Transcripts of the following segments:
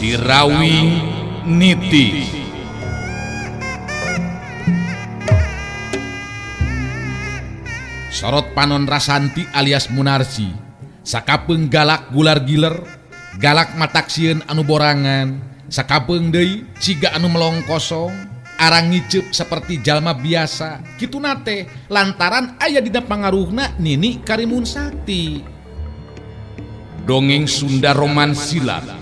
Sirawing Niti. Sorot panon Rasanti alias Munarsi sakapeung galak gular giler, galak matak sieun anu borangan, sakapeung deui siga anu melong kosong, arang ngiceup seperti jalma biasa. Kituna teh lantaran aya dina pangaruhna Nini Karimun Sakti. Dongeng Sunda Roman Silat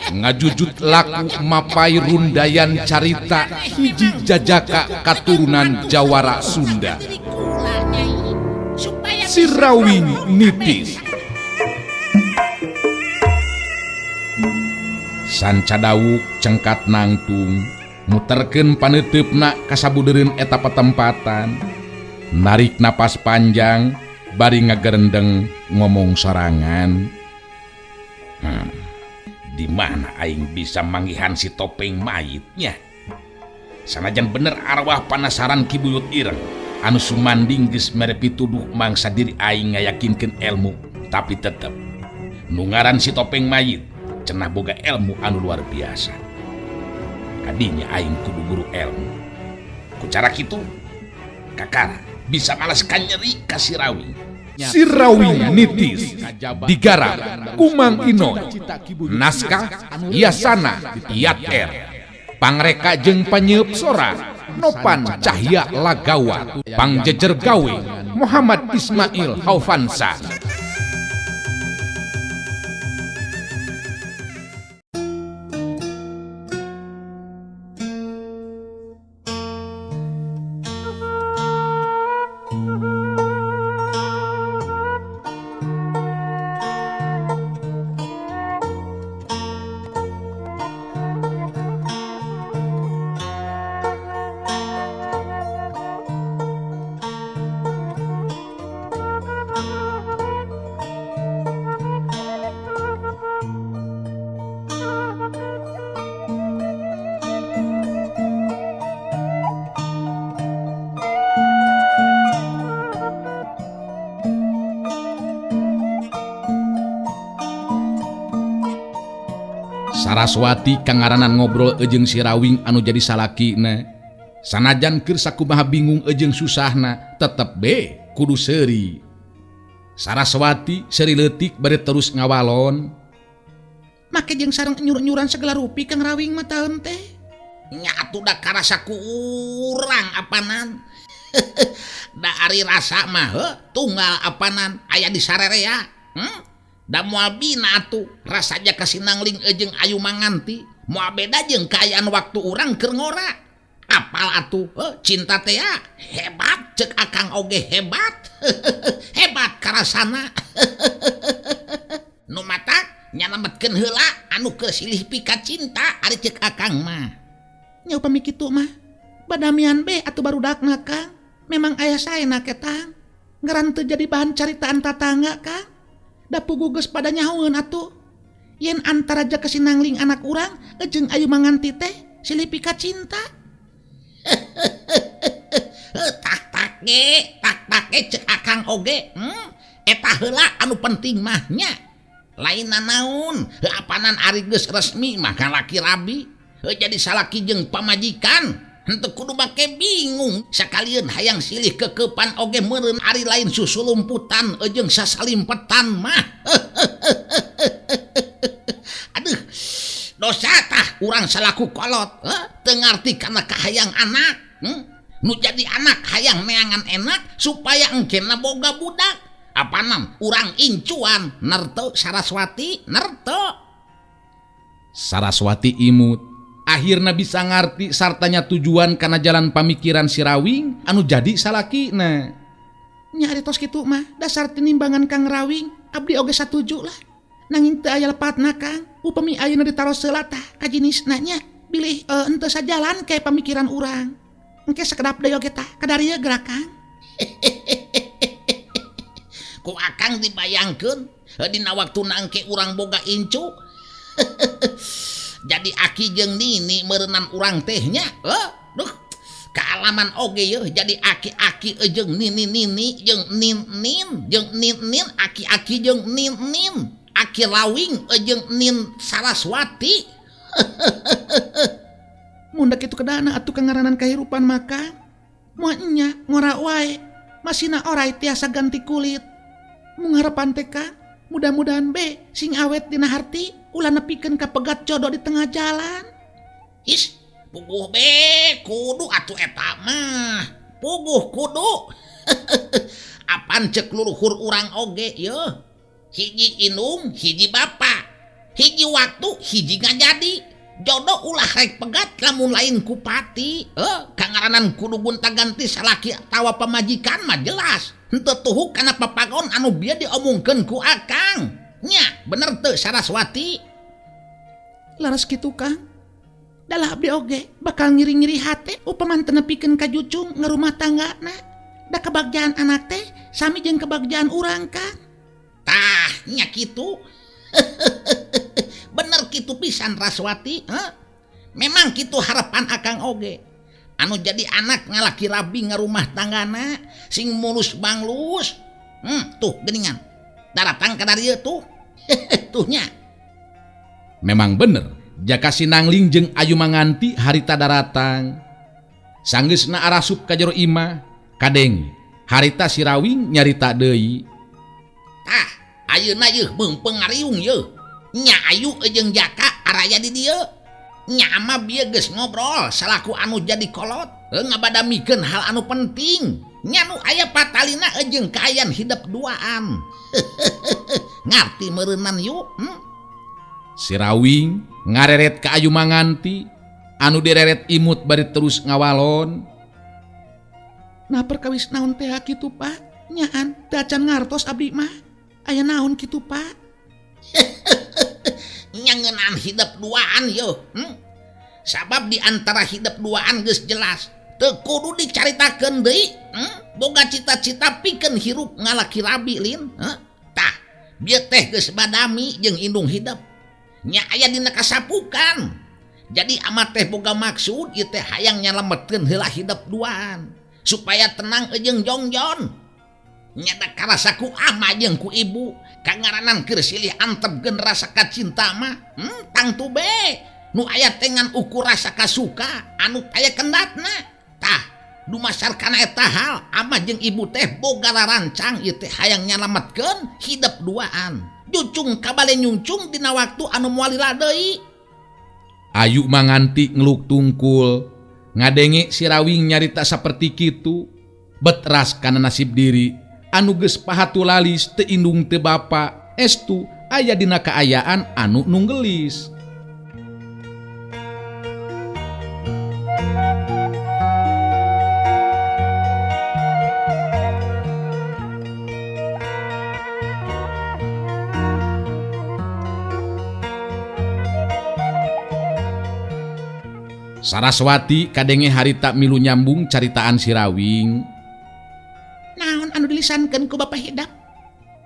ngajujut laku mapai rundayan carita hiji jajaka katurunan Jawara Sunda. Sirawing Nitis. Sanca dawuk cengkat nangtung muterkeun paneuteup ka sabudeureun eta patempatan, narik napas panjang bari ngagerendeng ngomong sorangan. Di mana aing bisa manggihan si topeng mayitnya? Sanajan bener arwah panasaran Ki Buyut Ireng anu sumanding geus mere pituduh mangsa diri aing ngayakinkeun ilmu, tapi tetep nu ngaran si topeng mayit cenah boga ilmu anu luar biasa. Kadinya aing kudu guru ilmu. Ku cara kitu kakara bisa malas kanyeri ka Sirawing. Sirawing Nitis digarap Kumang Inoy, naskah Yasana Yat R, pangreka jeung panyeup sora Nopan Cahya Lagawa, pangjejer gawe Muhammad Ismail Haufansa. Saraswati kangaranan ngobrol jeung Sirawing anu jadi salakina. Sanajan keur sakumaha bingung jeung susahna, tetep be kudu seuri. Saraswati seuri leutik bari terus ngawalon. Make jeung sareng nyur-nyuran segala rupi Kang Rawing mah taeun teh. Nya atuh da karasa kurang apanan. Da ari rasa mah heuh tunggal apanan aya di sarerea. Da moal bina atuh rasa aja kasinangling jeung ayu manganti moal beda jeung kaayaan waktu urang keur ngora. Apal atuh cinta teh ya hebat cek akang oge hebat. Hebat karasana. Nu matak nyalametkeun heula anu keur silih pika cinta ari cek akang mah. Nya upami kitu mah badamian be atuh barudakna Kang. Memang aya saena ketang. Ngaran teu jadi bahan caritaan tatangga Kang. Da puguh geus pada nyahoeun atuh. Yen antara jaka sinangling anak urang jeung ayu manganti teh silih pika cinta. Tak tak ge, tak tak ge cek akang oge. Eta heula anu penting mah nya. Lain nanaon, heuh apanan ari geus resmi mah kalaki rabi. Heuh jadi salaki jeung pamajikan. Henteu kudu make bingung sakalieun hayang silih kekepan oge meureun ari lain susulumputan jeung sasalimpetan mah. Aduh, dosa tah urang salaku kolot, teu ngarti kana kahayang anak. Nu jadi anak hayang neangan enak supaya engkena boga budak. Apanan urang incuan nerteu Saraswati nerteu. Saraswati imut akhirna bisa ngarti sartanya tujuan kana jalan pamikiran Sirawing anu jadi salakina. Nya ari tos kitu mah dasar tinimbangan Kang Rawing abdi oge satuju lah. Nanging teu aya lepatna Kang, upami ayeuna ditaros heula tah ka jinisna nya bilih henteu sajalan kae pamikiran urang. Engke sakedap deui oge tah kadarieu geura Kang. Ku akang dibayangkeun dina waktuna engke urang boga incu. Jadi aki jeung nini meureunnan urang teh nya. Duh, kaalaman oge yeuh jadi aki-aki jeung nini-nini jeung nin-nin jeung nin-nin aki-aki jeung nin-nin aki Rawing jeung nin Saraswati. Mun da kitu kedana atuh kangaranan kahirupan maka moal nya ngora wae masina orai tiasa ganti kulit. Mung harapan teh Kang, mudah-mudahan be sing awet dina harti ulah nepikeun ka pegat jodoh di tengah jalan. Is, puguh be kudu atuh eta mah. Puguh kudu. Apan cek luhur urang oge yeuh. Hiji indung, hiji bapa. Hiji waktu, hiji ngajadi. Jodoh ulah rek pegat lamun lain kupati. Kangaranan kudu gonta-ganti salaki atawa pamajikan mah jelas. Henteu tuhu kana papagon anu bieu diomongkeun ku akang. Nya, bener teu Saraswati? Laras kitu Kang. Dalah abdi oge bakal ngiri-ngiri hate upama teu nepikeun ka jucung ngarumah tanggana. Da kebagjaan anak teh sami jeung kebagjaan urang Kang. Tah, nya kitu. Bener kitu pisan Raswati, huh? Memang kitu harapan akang oge. Anu jadi anak ngalaki rabi ngarumah tanggana sing mulus banglus. Tuh geuningan. Daratang ka dieu tuh. Tuhnya. Memang bener, Jaka Sinangling jeung Ayu Manganti harita daratang. Sanggeusna arasup ka jero imah, kadeng harita Sirawing nyarita deui. Tah, ayeuna yeuh meungpeung ngariung yeuh. Nya Ayu jeung Jaka araya di dieu. Nya ama bieu geus ngobrol salaku anu jadi kolot, ngabadamikeun hal anu penting. Nya nu aya patalina jeung kaayaan hidep duaan. Ngarti meureunan yuk. Sirawing ngareret ka Ayu Manganti, anu direret imut bari terus ngawalon. Nah perkawis naon teh kitu Pak? Nyaan teu acan ngartos abdi mah. Aya naon kitu Pak? Nyangeunaan hidep duaan yeuh. Sabab di antara hidep duaan geus jelas teu kudu dicaritakeun deui. Boga cita-cita pikeun hirup ngalaki rabi lin. Tah, bieu teh geus badami jeung indung hidep. Nya aya dina kasapukan. Jadi amat teh boga maksud ieu teh hayang nyalametkeun heula hidep duaan supaya tenang jeung jongjon. Nya da karasa ku ama jeung ku ibu kangaranan keur silih antepkeun rasa kacinta mah. Tangtu be nu aya teh ngan ukur rasa kasuka anu aya kendatna. Tah, dumasar kana eta hal ama jeung ibu teh boga rarancang ieu teh hayang nyalametkeun hidep duaan. Jucung kabale nyungcung dina waktu anu moal lila deui. Ayu Manganti ngeluk tungkul ngadenge Sirawing nyarita saperti kitu betras kana nasib diri anu geus pahatu lalis teu indung teu bapa estu aya dina kaayaan anu nunggelis. Saraswati kadenge harita milu nyambung caritaan Sirawing. Naon anu dilisankeun ku Bapak Hidap?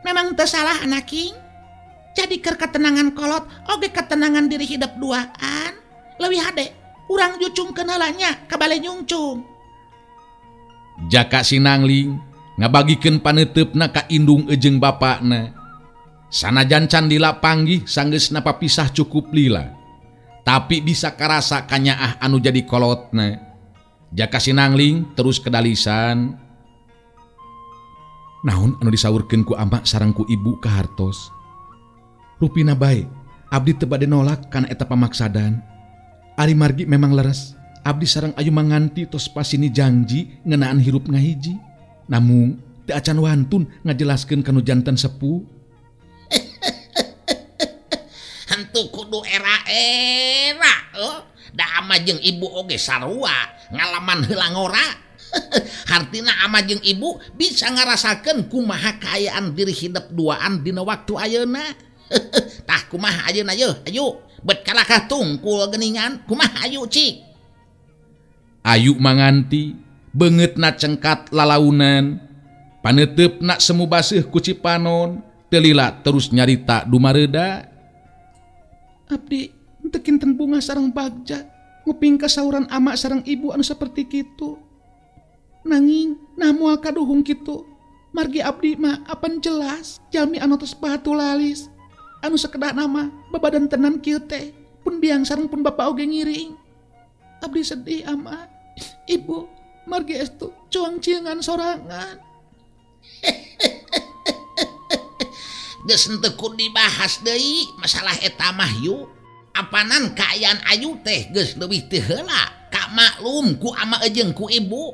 Memang teu salah anaking. Jadi keur ketenangan kolot oge ketenangan diri hidep duaan. Leuwih hade urang jucungkeun heula nya ka bale nyungcung. Jaka Sinangling ngabagikeun paneuteup-na ka indung jeung bapakna. Sanajan can lila panggih sanggeusna papisah cukup lila. Tapi bisa karasa kanyaah anu jadi kolotna. Jaka Sinangling terus kedalisan. Naon anu disaurkeun ku ama sareng ku ibu ka hartos. Rupina bae, abdi teu bade nolak kana eta pamaksadan. Ari margi memang leres, abdi sareng Ayu Manganti tos pasini janji ngeunaan hirup ngahiji. Namung teu acan wantun ngajelaskeun kanu janten sepuh. Hantu kudu era-era, da ama jeung ibu oge sarua ngalaman heula ngora. Hartina ama jeung ibu bisa ngarasakeun kumaha kaayaan diri hidep duaan dina waktu ayeuna. Tah kumaha ayeuna yeuh, ayu bet kalakah tungkul geuningan, kumaha ayu cik? Ayu Manganti beungeutna cengkat lalaunan, paneuteup-na semu baseuh ku cipanon, teu lila terus nyarita dumareuda. Abdi teu kinten bunga sareng bagja nguping kasauran ama sareng ibu anu saperti kitu. Nanging nah moal kaduhung kitu. Margi abdi mah apan jelas jalmi anu tos batu lalis. Anu sakedahna mah babadan tenan kieu teh. Pun biang sareng pun bapak oge ngiring. Abdi sedih ama ibu margi estu cuang ciengan sorangan. Geus henteu kudu dibahas deui masalah eta mah yu. Apanan kaayaan ayu teh geus leuwih teu heula ka maklum ku ama jeung ku ibu.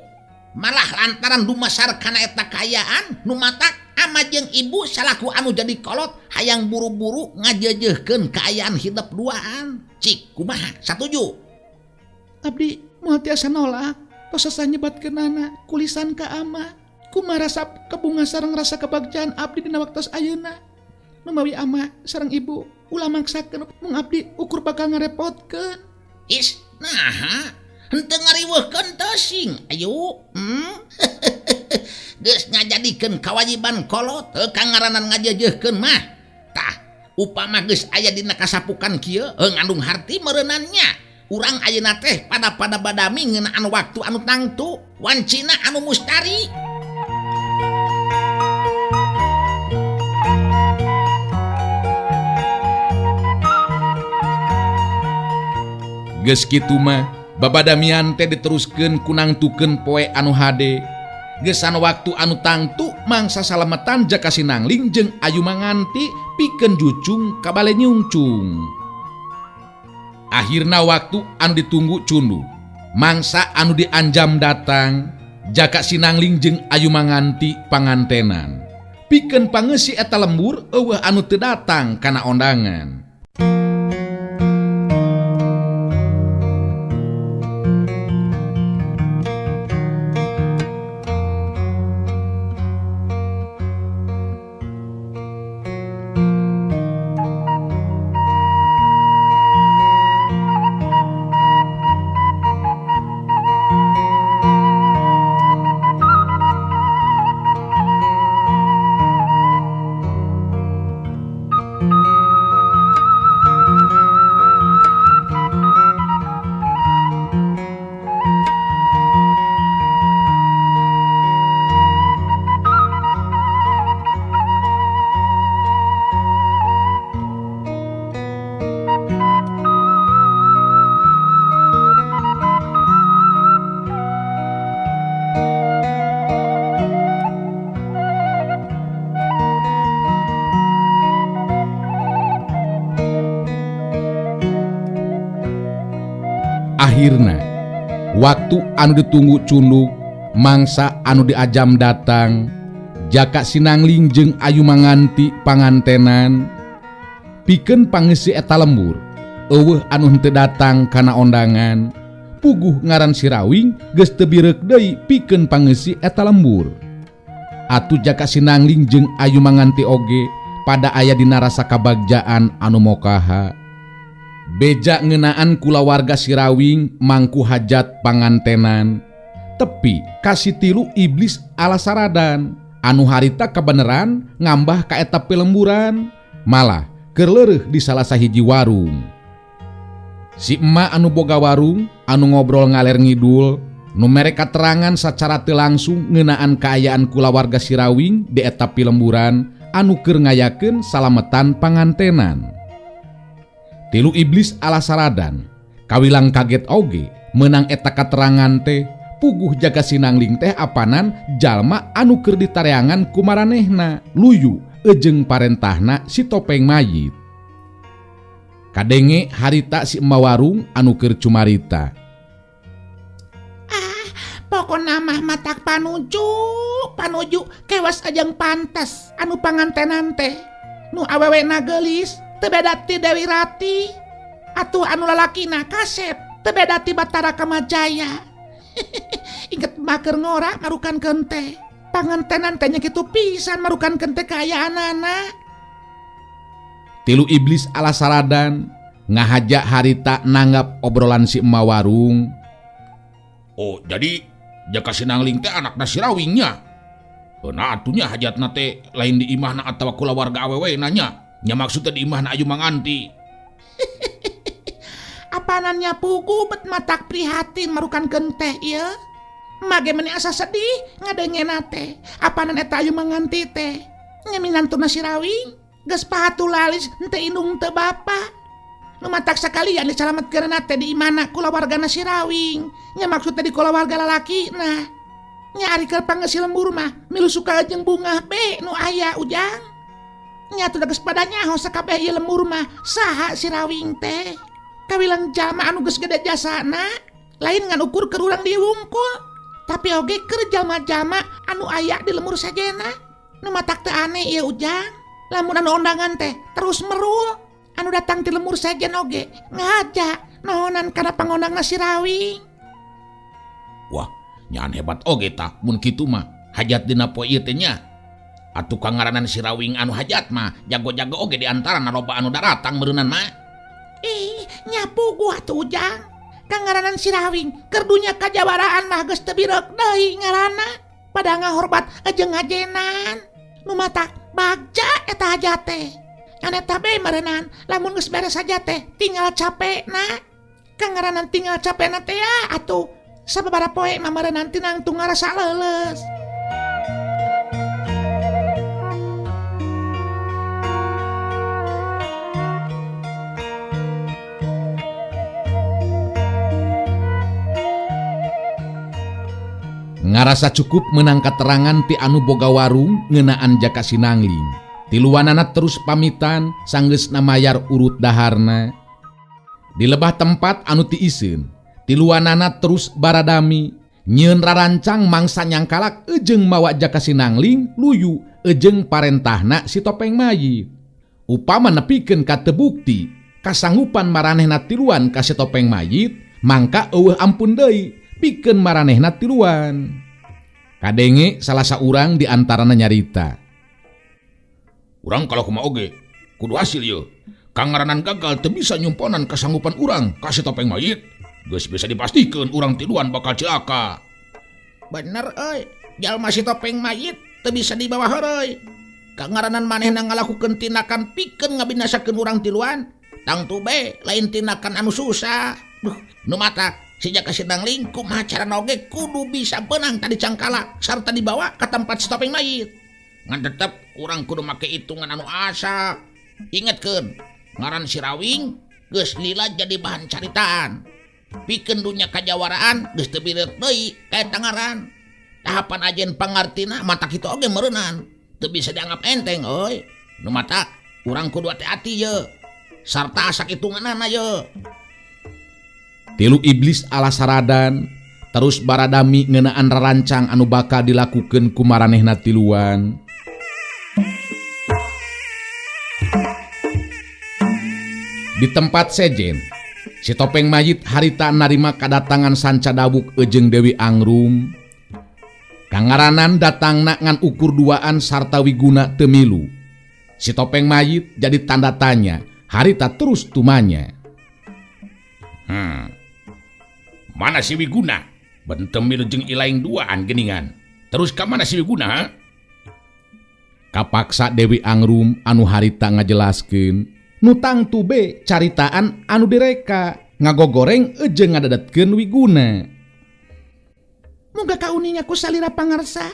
Malah lantaran dumasar kana eta kaayaan nu matak ama jeung ibu salaku anu jadi kolot hayang buru-buru ngajeujeuhkeun kaayaan hidup duaan. Cik kumaha satuju? Abdi moal tiasa nolak tos sasah nyebatkeunana kulisan ka ama. Kumaha rasa kabunga sareng rasa kebagjaan abdi dina waktos ayeuna. Numawi ama sareng ibu ulah maksakeun mung abdi ukur bakal ngarepotkeun. Is naha henteu ngariweuhkeun teu sing ayu. Geus ngajadikeun kawajiban kolot heuh ka ngaranan ngajeujeuhkeun mah. Tah upama geus aya dina kasapukan kieu heuh ngandung harti meureunannya. Urang ayeuna teh pada-pada badami ngeunaan waktu anu tangtu wancina anu mustari. Geus kitu mah babadamian teh diteruskeun ku nangtukeun poe anu hade. Geus waktu anu tangtu mangsa salametan Jaka Sinangling jeung Ayu Manganti pikeun jucung ka bale nyungcung. Akhirna waktu anu ditunggu cundu. Mangsa anu dianjam datang, Jaka Sinangling jeung Ayu Manganti pangantenan. Pikeun pangeusi eta lembur eueuh anu teu datang kana ondangan. Akhirna waktu anu ditunggu cunduk, mangsa anu diajam datang, Jaka Sinangling jeung Ayu Manganti pangantenan. Pikeun pangeusi eta lembur, eueuh anu henteu datang kana ondangan. Puguh ngaran Sirawing geus teu bireuk deui pikeun pangeusi eta lembur. Atuh Jaka Sinangling jeung Ayu Manganti oge pada aya dina rasa kabagjaan anu mokaha. Beja ngeunaan kulawarga Sirawing mangku hajat pangantenan. Tepi kasih tilu iblis ala saradan anu harita kabeneran ngambah ka eta pilemburan, malah keur leureuh di salah sahiji warung. Si emak anu boga warung anu ngobrol ngaler ngidul nu mere katerangan sacara teu langsung ngeunaan kaayaan kulawarga Sirawing di eta pilemburan anu keur ngayakeun salametan pangantenan. Tilu iblis ala saradan kawilang kaget oge menang eta katerangan teh. Puguh Jaka Sinangling teh apanan jalma anu keur ditareangan ku maranehna luyu ejeng parentahna si topeng mayit. Kadenge harita si emak warung anu keur cumarita. Ah, pokona mah matak panuju kewas ajang pantes anu pangantenan teh. Nu awewena geulis teu beda ti Dewi Rati. Atuh anu lalakina kasep teu beda ti Batara Kamajaya. Inget maker ngora marukan kente. Pangantenan teh nya kitu pisan marukan kente kaayaanana. Tilu iblis ala saradan ngahaja harita nanggap obrolan si emak warung. Oh, jadi Jaka Sinangling teh anakna Sirawingnya. Nah atunya hajatna teh lain di imahna atawa kulawarga awewe nanya. Nya maksudna di imahna Ayu Manganti. Apanannya pugu bet matak prihatin marukan kenteh ieu. Mage meni asa sedih ngadengena teh. Apanan eta Ayu Manganti teh. Nya minantuna Sirawing geus pahatulalis henteu indung teu bapa. Nu matak sakalian disalametkeunana teh di imana kulawargana si Rawing. Nya maksud teh di kulawarga lalakina. Nya ari keur pangeusi lembur mah milu suka jeung bungah be nu aya Ujang. Nya atuh da geus pada nyaho sakabeh ieu lembur mah saha si Rawing teh. Kawilang jalma anu geus gede jasana lain ngan ukur keur urang dieu wungkul, tapi oge keur jalma-jalma anu aya di lembur sajena. Nu matak teu aneh ieu Ujang, lamun anu ondangan teh terus merul. Anu datang ti lembur sejen oge ngahaja nohonan kana pangondangna si Rawing. Wah, nyaan hebat oge tah mun kitu mah hajat dina poe ieu teh nya. Atuh kangaranan si Rawing anu hajat mah jago-jago oge di antara loba anu daratang meureunnan mah. Ih, nya puguh atuh Ujang. Kangaranan si Rawing keur dunya kajawaraan mah geus teu bireuk deui ngaranna. Pada ngahormat jeung ngajenan. Nu matak bagja eta hajat teh. Ngan eta be meureunnan lamun geus beres hajat teh tinggal capekna. Kangaranan tinggal capekna teh ya atuh sababaraha poe mah meureunnan tinangtung ngarasa leuleus. Ngarasa cukup menang katerangan ti anu boga warung ngeunaan Jaka Sinangling. Tiluanana terus pamitan sanggeusna mayar urut daharna. Di lebah tempat anu tiiseun, tiluanana terus baradami nyieun rarancang mangsa nyangkalak ejeung mawa Jaka Sinangling luyu ejeung parentahna si topeng mayit. Upama nepikeun ka teu bukti kasanggupan maranehna tiluan ka si topeng mayit, mangka eueuh ampun deui pikeun maranehna tiluan. Kadenge salah saurang di antarana nyarita. Urang kalau kumaha oge kudu hasil ieu. Kangaranan gagal teu bisa nyumponan kasanggupan urang ka si topeng mayit. Geus bisa dipastikeun urang tiluan bakal cilaka. Bener euy, jalma si topeng mayit teu bisa dibawa heureuy. Kangaranan manehna ngalakukeun tindakan pikeun ngabinasakeun urang tiluan, tangtu be lain tindakan anu susah. Duh, nu matak si Jaka Sinangling kumaha carana oge kudu bisa beunang tadi cangkala sarta dibawa ka tempat si topeng mayit. Ngan tetep urang kudu make hitungan anu asa. Ingetkeun, ngaran si Rawing geus lila jadi bahan caritaan. Pikeun dunya kajawaraan geus teu bireuk deui ka eta ngaran. Tahapan ajen pangartina mata kitu oge meureunnan. Teu bisa dianggap enteng euy. Nu matak urang kudu hati-hati ye. Sarta asak hitunganana ye. Tilu iblis ala saradan terus baradami ngeunaan rarancang anu bakal dilakukeun ku maranehna tiluan. Di tempat sejen, si topeng mayit harita narima kadatangan Sanca Dawuk ejeung Dewi Angrum. Kangaranan datangna ngan ukur duaan sarta wiguna teu milu. Si topeng mayit jadi tanda tanya, harita terus tumanya. Mana si Wiguna? Bentem milu jeung ilaing duaan geningan. Terus ka mana si Wiguna? Ha? Kapaksa Dewi Angrum anu harita ngajelaskeun. Nu tangtu be caritaan anu direka ngagogoreng ejeung ngadadetkeun Wiguna. Muga kauninya ku salira pangarsa.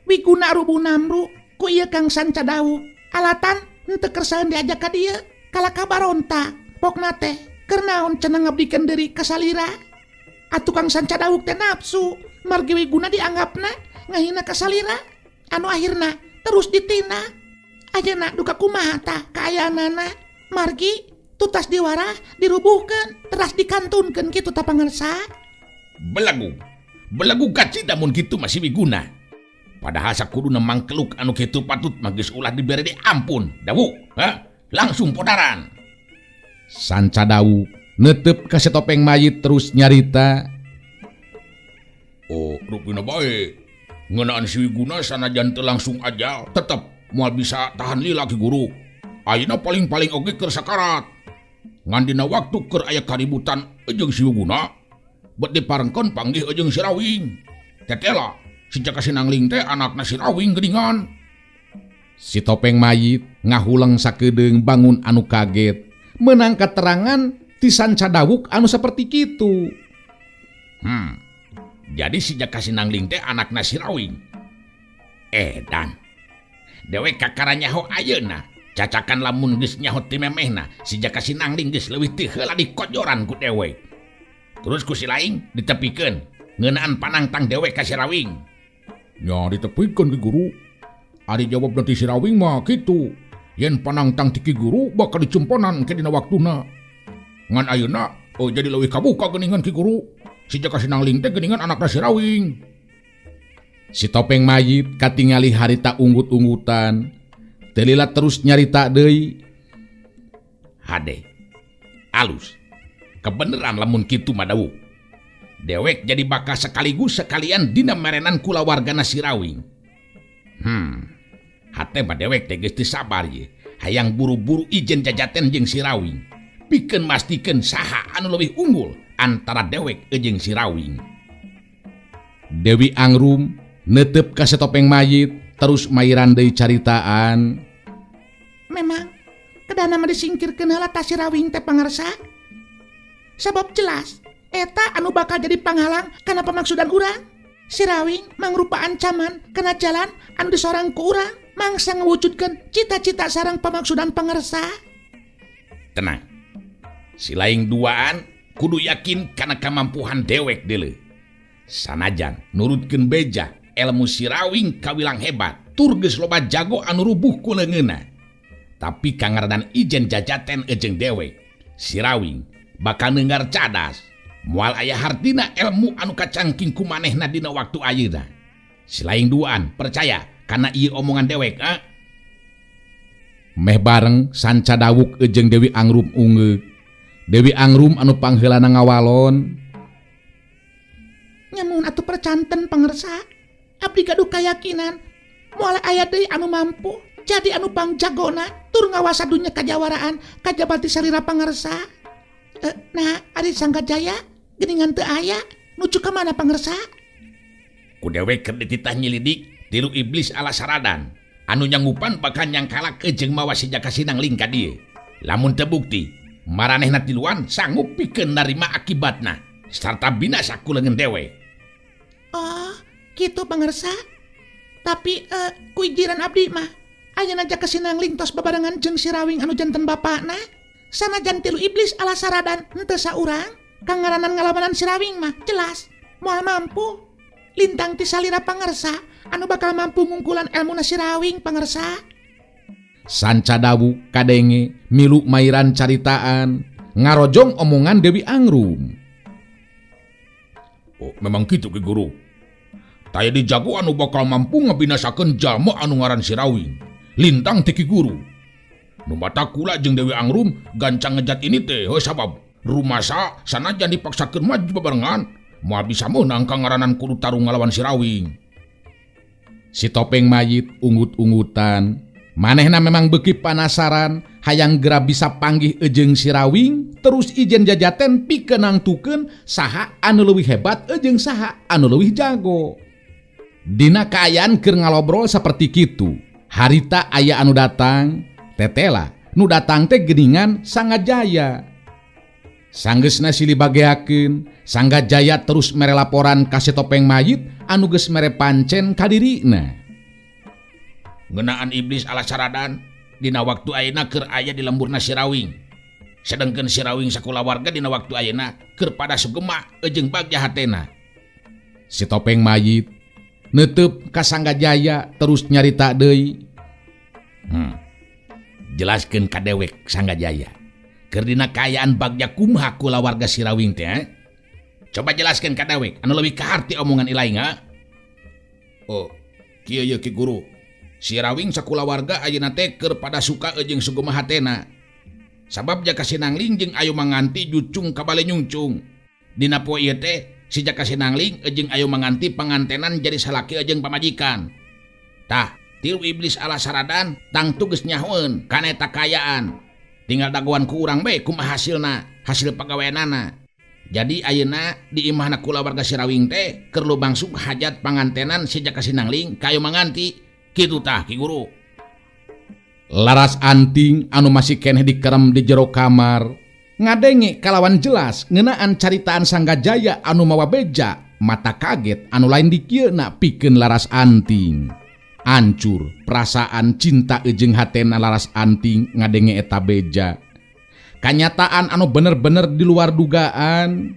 Wiguna rubuh namru ku ieu Kang Sanca Dawuk. Alatan henteu kersaeun diajak ka dieu kalaka baronta. Pokna teh keur naon cenah ngabdikeun diri ka salira. Atuh Kang Sanca Dawuk teh nafsu margi Wiguna dianggapna ngahina ka salira. Anu akhirna terus ditina. Ayeuna duka kumaha tah kaayaanana margi tutas diwarah dirubuhkeun teras dikantunkeun kitu tah pangarsa. Belagu. Belagu kacida mun kitu mah si Wiguna. Padahal sakuduna mangkeluk anu kitu patut mah geus ulah dibere di ampun. Dawuk, ha? Langsung podaran. Sanca Dawuk netep ka si topeng mayit terus nyarita. Oh, rupina bae. Ngeunaan si Wiguna sanajan teu langsung aja tetep moal bisa tahan lila ki guru. Ayeuna paling-paling oge keur sakarat. Ngan dina waktu keur aya kaributan jeung si Wiguna, bet diparengkeun panggih jeung si Rawing. Tetela si Jaka Sinangling teh anakna si Rawing geuningan. Si topeng mayit ngahuleng sakedeung bangun anu kaget menang keterangan ti Sanca Dawuk anu saperti kitu. Jadi si Jaka Sinangling teh anakna si Rawing. Edan. Dewek kakara nyaho ayeuna. Cacakan lamun geus nyaho ti memehna si Jaka Sinangling geus leuwih ti heula dikojoran ku dewek. Terus ku si laing ditepikeun ngeunaan panangtang dewek ka si Rawing. Nya ditepikeun Ki Guru. Ari jawabna ti si Rawing mah kitu. Yen panangtang ti Ki Guru bakal dicumponan ke dina waktuna. Ngan ayeuna jadi leuwih kabuka geuningan Ki Guru. Si Jaka Sinangling teh geuningan anakna si Rawing. Si topeng mayit katingali harita unggut-unggutan. Teu lila terus nyarita deui. Hade. Alus. Kebeneran lamun kitu mah dawuh. Dewek jadi bakal sekaligus sekalian dina merenan kulawargana si Rawing. Hate mah dewek teh geus teu sabar ye. Hayang buru-buru ijen jajaten jeung si Rawing. Pikeun mastikeun saha anu leuwih unggul antara dewek jeung si Rawing. Dewi Angrum neuteup ka si topeng mayit terus mairan deui caritaan. Memang kedana mah disingkirkeun heula ta si Rawing teh pangarsa. Sabab jelas eta anu bakal jadi panghalang kana pamaksudan urang. Si Rawing mangrupa ancaman kana jalan anu disorang ku urang mangsa ngawujudkeun cita-cita sareng pamaksudan pangarsa. Tenang. Si laing duaan kudu yakin kana kamampuhan dewek deuleu. Sanajan nurutkeun beja ilmu si Rawing kawilang hebat, tur geus loba jago anu rubuh ku leungeunna. Tapi kangaranan ijen jajaten jeung dewek, si Rawing bakal neunggar cadas. Moal aya hartina ilmu anu kacangking ku manehna dina waktu ayeuna. Si laing duaan percaya kana ieu omongan dewek, ah? Meh bareng sanca dawuk jeung Dewi Angrum ungeuk. Dewi Angrum anu pangheulana ngawalon. Nyamun atuh percanten pangersa. Abdi gaduh kayakinan moal aya deui anu mampu jadi anu pangjagona tur ngawasa dunya kajawaraan kajabati salira pangersa. Nah ari Sanggajaya geuningan teu aya nuju ka mana pangersa? Ku dewek keur dititah nyilidik tilu iblis ala saradan anu nyangupan bakal nyangkalak jeung mawa si Jaka Sinangling ka dieu. Lamun teu bukti maranehna tiluan sanggup pikeun narima akibatna sarta binasa ku leungeun dewek. Oh, kitu pangersa. Tapi ku ijiran abdi mah ayeuna Jaka Sinangling tos babarengan jeung si Rawing anu janten bapakna. Sanajan tilu iblis ala saradan henteu saurang, kangaranan ngalawanan si Rawing mah jelas moal mampu. Lintang ti salira pangersa anu bakal mampu ngungkulan elmuna si Rawing pangersa. Sanca dawu kadenge milu mairan caritaan ngarojong omongan Dewi Angrum. Oh, memang kitu Ki Guru. Taya dijago anu bakal mampu ngabinasakeun jalma anu ngaran si Rawing. Lintang ti Ki Guru. Nu mata kula jeung Dewi Angrum gancang ngejat ini teh heuh sabab rumasa sanajan dipaksakeun maju babarengan moal bisa meunang ka ngaranan kudu tarung ngalawan si Rawing. Si topeng mayit unggut-unggutan. Manehna memang beuki panasaran hayang gera bisa panggih jeung si Rawing terus ijen jajaten pikeun nangtukeun saha anu leuwih hebat jeung saha anu leuwih jago. Dina kaayaan keur ngalobrol saperti kitu, harita aya anu datang, tetela nu datang teh geuningan Sanggajaya. Sanggeusna silih bageakeun, Sanggajaya terus mere laporan ka si topeng mayit anu geus mere pancen ka dirina. Ngeunaan iblis ala saradan dina waktu ayeuna keur aya di lemburna si Rawing. Sedengkeun si Rawing sakulawarga dina waktu ayeuna keur pada sugema jeung bagja hatena. Si topeng mayit neuteub ka Sanggajaya terus nyarita deui. Jelaskeun ka dewek Sanggajaya. Keur dina kaayaan bagja kumaha kulawarga si Rawing teh? Coba jelaskeun ka dewek anu leuwih kaharti omongan ilaing ha? Oh, kieu ye Ki Guru. Si Rawing sakulawarga ayeuna teh keur pada suka jeung sugema hatena. Sabab Jaka Sinangling jeung Ayu Manganti jucung ka bale nyungcung. Dina poe ieu teh si Jaka Sinangling jeung Ayu Manganti pangantenan jadi salaki jeung pamajikan. Tah, tilu iblis ala saradan tangtu geus nyahoeun kana eta kaayaan. Tinggal dagoan ku urang bae kumaha hasilna, hasil pagaweanana. Jadi ayeuna di imahna kulawarga si Rawing teh keur lumangsung hajat pangantenan si Jaka Sinangling ka Ayu Manganti. Kitu tah Ki Guru. Laras anting anu masih keneh dikerem di jero kamar ngadenge kalawan jelas ngeunaan caritaan Sanggajaya anu mawa beja mata kaget anu lain dikieuna pikeun Laras anting. Ancur perasaan cinta jeung hatena Laras Anting ngadenge eta beja. Kanyataan anu bener-bener di luar dugaan.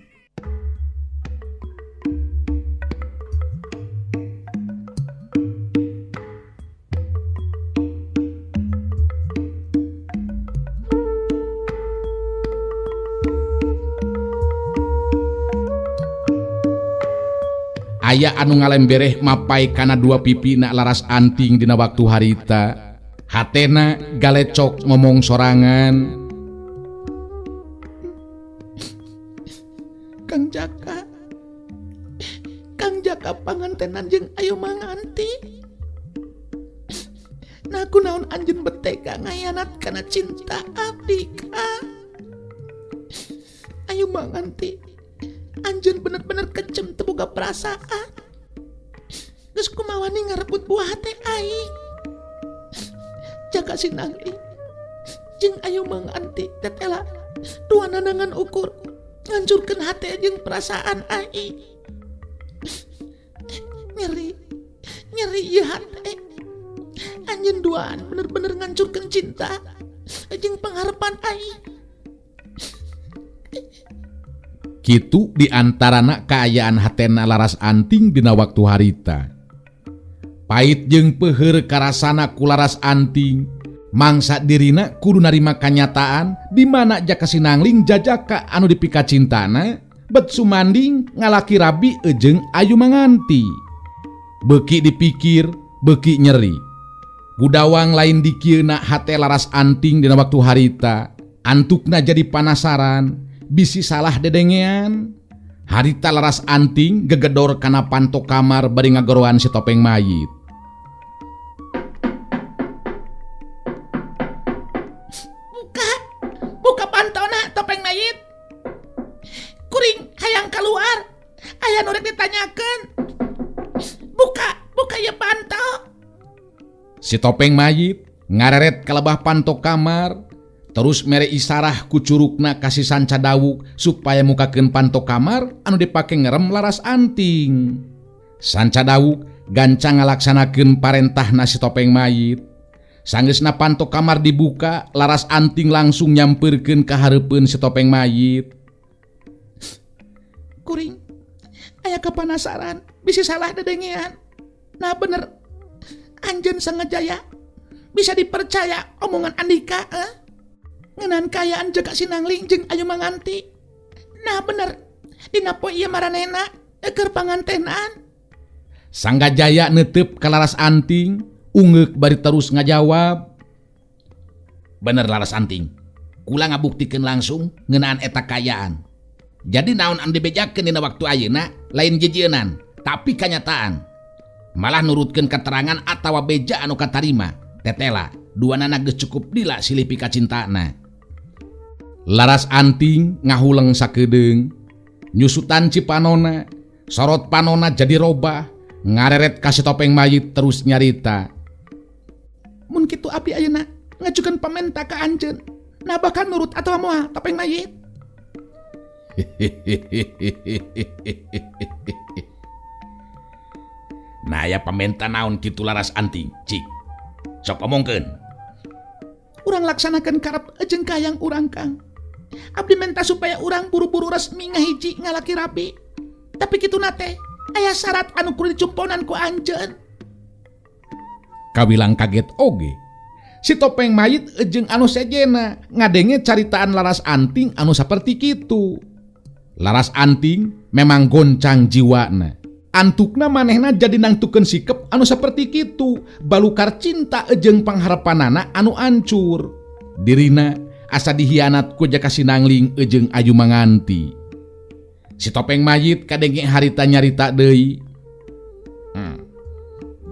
Aya anu ngalembereh mapai kana dua pipi na Laras Anting dina waktu harita. Hatena galecok ngomong sorangan. Kang Jaka, Kang Jaka pangantenan jeung Ayu Manganti. Nah kunaon anjeun betega ngayanat kana cinta abdi ka. Ayu Manganti, anjeun bener-bener kecem teu boga perasaan. Geus kumawani ngarebut buah hate aing. Jaka Sinangling jeung Ayu Manganti tetela dua nanangan ukur ngancurkeun hate jeung perasaan aing. Nyeri, nyeri ieu hate. Anjeun duaan bener-bener ngancurkeun cinta jeung pangharapan aing. Kitu diantarana kaayaan hatena Laras Anting dina waktu harita. Pait jeung peuheur karasana ku Laras Anting, mangsa dirina kudu narima kanyataan di mana Jaka Sinangling jajaka anu dipikacintana bet sumanding ngalaki rabi jeung Ayu Manganti. Beuki dipikir, beuki nyeri. Gudawang lain dikieuna hate Laras Anting dina waktu harita, antukna jadi panasaran, bisi salah dedengean. Harita Laras Anting gegedor kana panto kamar bari ngagoroan si topeng mayit. Buka, buka pantona topeng mayit. Kuring hayang keluar, aya nu rek ditanyakeun. Buka, buka ieu panto. Si topeng mayit ngareret ka lebah panto kamar. Terus mere isarah ku curukna ka si Sanca Dawuk supaya mukakeun panto kamar anu dipake ngerem Laras Anting. Sanca Dawuk gancang ngalaksanakeun parentahna si topeng mayit. Sanggeusna panto kamar dibuka, Laras Anting langsung nyampeurkeun ka hareupeun si topeng mayit. Kuring aya kapanasaran, bisi salah dedengean. Nah bener, anjeun Sanggajaya bisa dipercaya omongan Andika, eh? Ngeunaan kaayaan Jaka Sinangling jeung Ayu Manganti. Nah bener, dina poe ieu maranehna keur pangantenan. Sanggajaya neuteup ka Laras Anting, ungeuk bari terus ngajawab. Bener Laras Anting, kula ngabuktikeun langsung ngeunaan eta kaayaan. Jadi naon anu dibejakeun dina waktu ayeuna lain jejeunan, tapi kanyataan. Malah nurutkeun keterangan atawa beja anu katarima. Tetela, duanana geus cukup lila silih pikacintana. Laras Anting ngahuleng sakedeung, nyusutan cipanona, sorot panona jadi robah, ngareret ka si topeng mayit terus nyarita. Mun kitu abdi ayeuna ngajukeun pamenta ka anjeun, nah bakal nurut atawa moal topeng mayit. Nah aya pamenta naon kitu Laras Anting, cik. Sok omongkeun. Urang laksanakeun karep jeung kahayang urang Kang. Abdi menta supaya urang buru-buru resmi ngahiji ngalaki rabi. Tapi kituna teh aya syarat anu kudu dicumponan ku anjeun. Kawilang kaget oge. Si topeng mayit jeung anu sejena ngadenge caritaan Laras Anting anu saperti kitu. Laras Anting memang goncang jiwana. Antukna manehna jadi nangtukeun sikep anu saperti kitu, balukar cinta jeung pangharapanana anu ancur. Dirina asa dihianat ku Jaka Sinangling jeung Ayu Manganti. Si topeng mayit kadenge harita nyarita deui.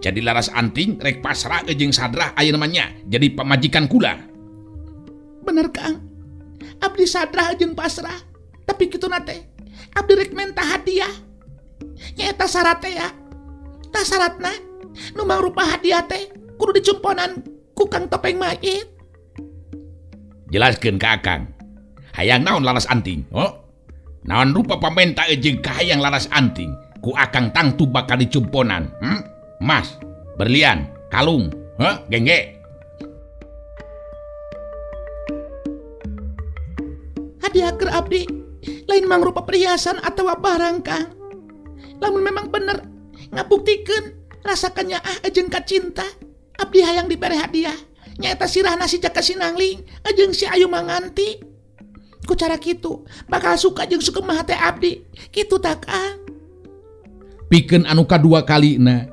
Jadi Laras Anting rek pasrah jeung sadrah ayeuna mah nya jadi pamajikan kula. Bener Kang. Abdi sadrah jeung pasrah, tapi kituna teh abdi rek menta hadiah. Nyaeta syarat teh ya. Tah syaratna nu mangrupa hadiah teh kudu dicumponan ku Kang Topeng Mayit. Jelaskeun ka Akang. Hayang naon Laras Anting? Oh. Naon rupa pamenta jeung kahayang Laras Anting? Ku Akang tangtu bakal dicumponan. Mas, berlian, Kalung, heh, gengge. Hadiah keur abdi lain mangrupa perhiasan atawa barang Kang. Lamun memang bener ngabuktikeun rasa kanyaah jeung kacinta, abdi hayang dibere hadiah nyaeta sirahna si Jaka Sinangling jeung si Ayu Manganti. Ku cara kitu bakal suka jeung sugema hate abdi. Kitu tah Kang. Pikeun anu kadua kalina,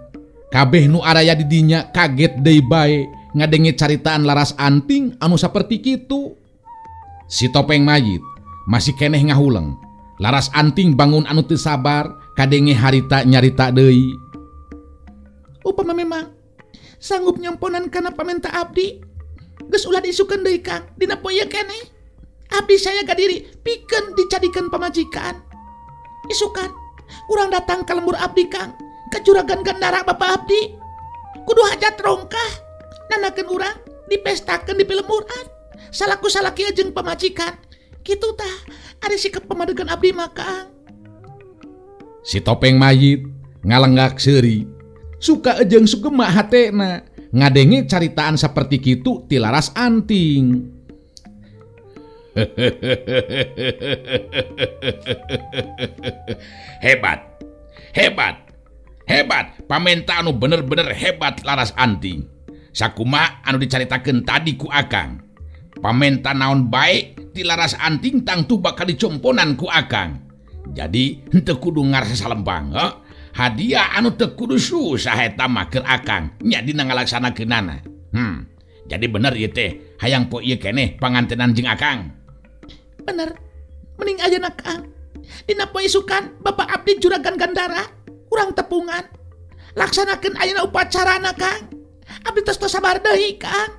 kabeh nu araya di dinya kaget deui bae ngadenge caritaan Laras Anting anu saperti kitu. Si topeng mayit masih keneh ngahuleng. Laras Anting bangun anu teu sabar kadenge harita nyarita deui. Upama memang sanggup nyomponan kana pamenta abdi, geus ulah diisukeun deui Kang dina poe ieu keneh. Abdi saya gadiri pikeun dicadikeun pamajikan. Isukan urang datang ka lembur abdi Kang, ka juragan Gandara bapa abdi. Kudu hajat rongkah nanakeun urang dipestakeun di pilemburan. Salaku salaki jeung pamajikan. Kitu tah ari sikap pamadegan abdi mah Kang. Si topeng mayit ngalenggak seuri. Suka jeung sugema hatena ngadenge caritaan saperti kitu ti Laras Anting. Hebat. Hebat. Hebat. Pamenta anu bener-bener hebat Laras Anting. Sakumaha anu dicaritakeun tadi ku Akang. Pamenta naon bae ti Laras Anting tangtu bakal dicomponan ku Akang. Jadi henteu kudu ngarasa salembang, heuh. Hadiah anu teu kudu susah eta mah keur Akang nya dina ngalaksanakeunana. Jadi bener ieu teh hayang poe ieu keneh pangantenan jeung Akang. Bener. Mending ayeuna Kang. Dina poe isukan Bapak abdi juragan Gandara urang tepungan. Laksanakeun ayeuna upacarana Kang. Abdi tos sabar deui Kang.